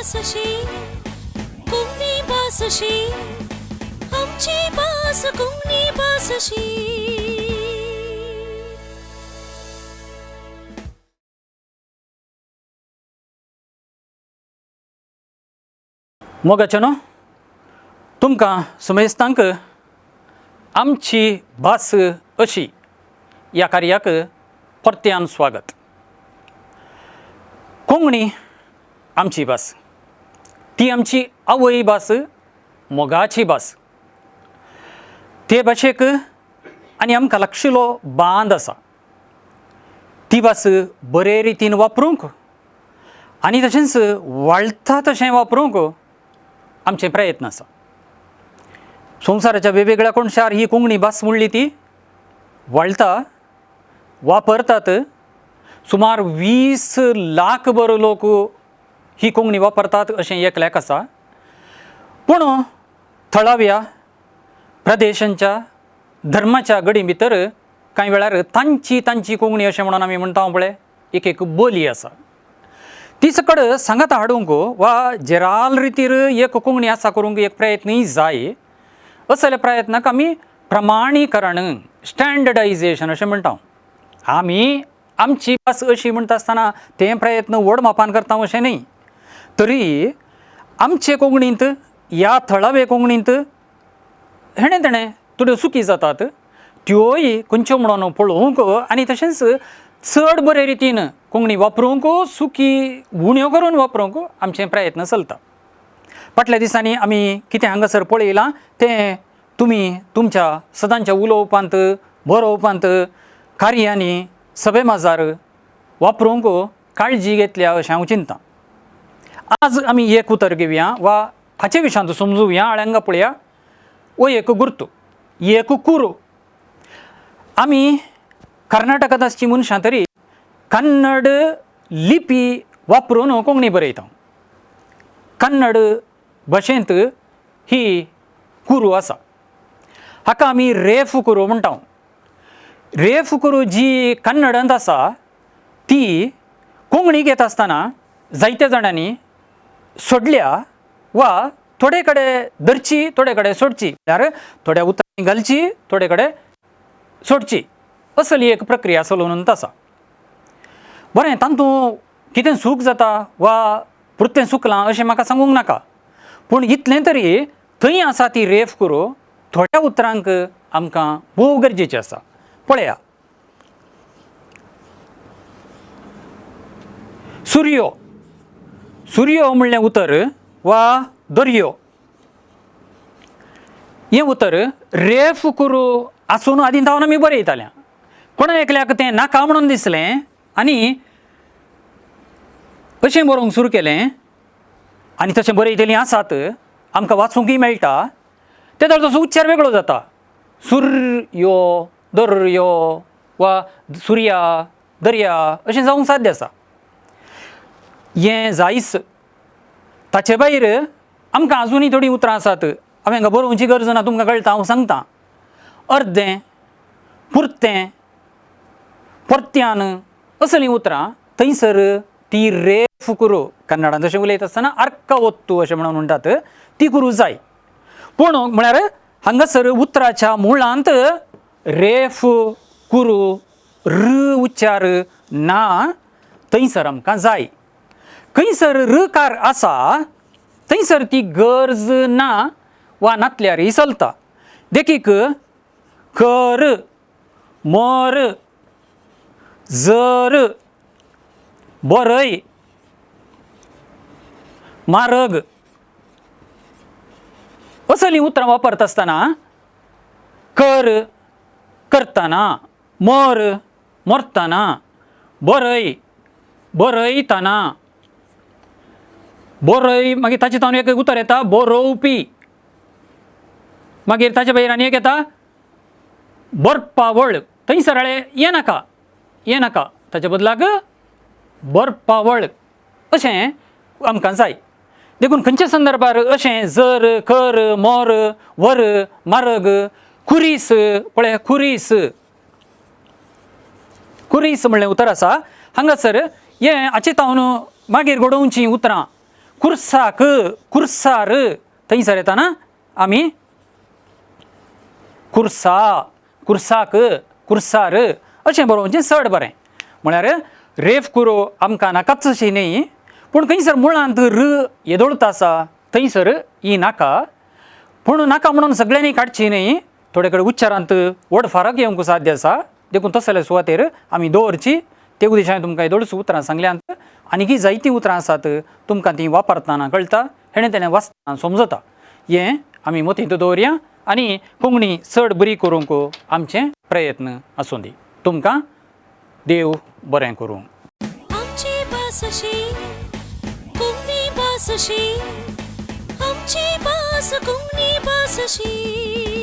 भास अशी, कोंकणी भास अशी, आमची भास कोंकणी भास अशी. मोगाचें न्हू तुमकां सुमेस्तांक आमची भास अशी ह्या कार्याक परत्यान स्वागत. कोंकणी आमची भास, ती आमची आवय भास, मोगाची भास. ते भाशेक आनी आमकां लागशिल्लो बांद आसा. ती भास बरे रितीन वापरूंक आनी तशेंच वाळटा तशें वापरूंक आमचे प्रयत्न आसा. संवसाराच्या वेगवेगळ्या कोनशार ही कोंकणी भास म्हणली ती वळटा, वापरतात. सुमार 20 लाख बरो लोक ही कोंकणी वापरतात अशें एक लेख आसा. पूण थळाव्या प्रदेशांच्या धर्माच्या गडी भितर कांय वेळार तांची तांची कोंकणी अशें म्हणून आमी म्हणटा पळय, एक एक बोली आसा. ती सकड सांगाता हाडूंक वा जेराल रितीर एक कोंकणी आसा करूंक एक प्रयत्नय जाय. असल्या प्रयत्नाक आमी प्रमाणीकरण, स्टँडर्डायजेशन अशें म्हणटा. आमी आमची भास अशी म्हणटा आसतना ते प्रयत्न व्हड मापान करता अशें न्हय, तरी आमचे कोंकणींत ह्या थळावे कोंकणींत हेणें तेणें थोड्यो चुकी जातात, त्योय खंयच्यो म्हणून पळोवंक आनी तशेंच चड बरे रितीन कोंकणी वापरूंक, चुकी उण्यो करून वापरूंक आमचे प्रयत्न चलता. फाटल्या दिसांनी आमी कितें हांगासर पळयलां तें तुमी तुमच्या सदांच्या उलोवपांत, बरोवपांत, कार्यांनी, सभे माजार वापरूंक काळजी घेतल्या अशें हांव चिंतता. आज आमी एक उतर घेवया वा हाचे विशांत समजुवया. आळ्यांगा पळया, हो एक गुर्तू, एक कुरू. आमी कर्नाटकांत आसची मनशां तरी कन्नड लिपी वापरून कोंकणी बरयता. कन्नड भाशेंत ही कुरू आसा, हाका आमी रेफ कुरू म्हणटा. रेफ कुरू जी कन्नडांत आसा ती कोंकणी घेता आसतना जायत्या जाणांनी सोडल्या वा थोडे कडेन धरची, थोडे कडेन सोडची, म्हळ्यार थोड्या उतरांनी घालची, थोडे कडेन सोडची, असली एक प्रक्रिया चलोवन आसा. बरें, तातूंत कितें चूक जाता वा पुरतें चुकलां अशें म्हाका सांगूंक नाका, पूण इतलें तरी थंय आसा ती रेफ कुरू थोड्या उतरांक आमकां भोव गरजेची आसा. पळया, सुर्यो, सुर्यो म्हणलें उतर वा दर्यो हें उतर रेफ कुरू आसून आदीं धांवन आमी बरयताले. कोणा एकल्याक तें नाका म्हणून दिसलें आनी अशें बरोवंक सुरू केलें आनी तशें बरयतलीं आसात, आमकां वाचूंकय मेळटा. ते तसो उच्चार वेगळो जाता, सुर्यो, दर्यो वा सुर्या, दर्या अशें जावंक साध्य आसा. हें जायच. ताचे भायर आमकां आजुनूय थोडीं उतरां आसात, हांवें हांगा बरोवची गरज ना, तुमकां कळटा, हांव सांगता. अर्दें, पुरतें, परत्यान असलीं उतरां थंयसर ती रेफ कुरू, कन्नडांत अशें उलयता आसतना अर्क ओत्तू अशें म्हणून म्हणटात, ती कुरू जाय. पूण म्हळ्यार हांगासर उतराच्या मुळांत रेफ कुरू र उच्चार ना, थंयसर आमकां जाय. खंयसर ऋकार आसा थंयसर ती गरज ना वा नातल्यारय चलता. देखीक कर, मर, जर, बरय, मारग असलीं उतरां वापरता आसतना कर करतना, मर मरतना, बरय बरयतना, बरय, मागीर ताचे तावन एक उतर येता बरोवपी, मागीर ताचे भायर आनी एक येता बरपावळ. थंयसर हें नाका, हें नाका, ताचे बदलाक बरपावळ अशें आमकां जाय. देखून खंयच्या संदर्भार अशें जर, कर, मोर, वर, मारग, खुरीस, पळय खुरीस, खुरीस म्हणलें उतर आसा हांगासर. हें हाचे तावन मागीर घडोवचीं उतरां कुर्साक कुर्सार थंयसर येताना आमी कुर्सा कुर्साक कुर्सार अशें बरोवचें चड बरें. म्हळ्यार रेफ कुरो आमकां नाकाच अशी न्ही, पूण खंयसर मुळांत र येदोळत आसा थंयसर ही नाका. पूण नाका म्हणून सगळ्यांनी काडची न्ही, थोडे कडेन उच्चारांत व्हड फरक येवंक साध्य आसा, देखून तसले सुवातेर आमी दवरची. ते उद्देशान हांवें तुमकां येदोळच उतरां सांगल्यांत. आनीकय जायतीं उतरां आसात, तुमकां तीं वापरतना कळटा, हेणें तेणें वाचतना समजता. हें आमी मतींत दवरया आनी कोंकणी चड बरी करूंक आमचे प्रयत्न आसूं दी. तुमकां देव बरें करूं. आमची भास अशी कोंकणी भास अशी आमची भास कोंकणी भास अशी.